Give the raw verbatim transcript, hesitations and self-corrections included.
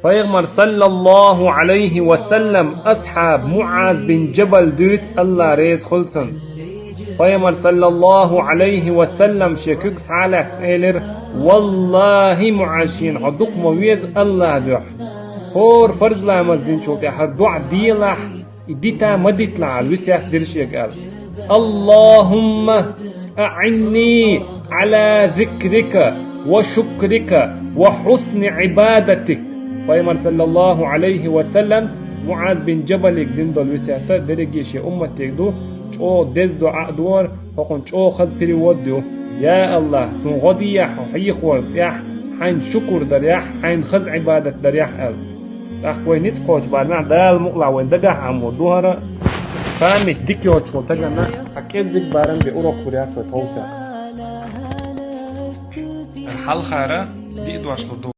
Пайхамар саллаллаху алейхи ва саллам асхьаб МуӀаз бин Джабал дуьйцу, Алла реза хуьлда цунна. Пайхамар саллаллаху алейхи ва саллам шен куьг схьа а лаьцна элира: «Валлахи, МуӀаз, шена хьо дукха ма веза Аллах дуьхьа. ХӀора фарз ламаз динчул тӀаьхьа хӀара доӀа делахь, и дита ма диталахь», аьлла, весет дира шега аьлла. «Аллахумма аӀинни Ӏала зикрика ва шукрика ва хьусни Ӏибадатик». Пайхамар саллаллаху алейхи ва саллам МуӀаз бин Джабалига дина долу весет дерриге шен умматега ду, чӀогӀа деза доӀа а ду хӀара, хӀокхуьнан чӀогӀа хаза перевод а ю: «Я Аллах, суна гӀо дехьа хьо хьехорна тӀехь, хьайна шукур дарехь, хьайна хаза Ӏибадат дарехь», аьлла. ТӀаккха вай ницкъ кхочу барамехь Дала мукъалахь вайн дагахь Ӏамор ду хӀара, память дика йоцуш волу стагана цхьа кӀеззиг барам бен урок хир яц вай тховсехь. Хьалхара диъ дош лур ду.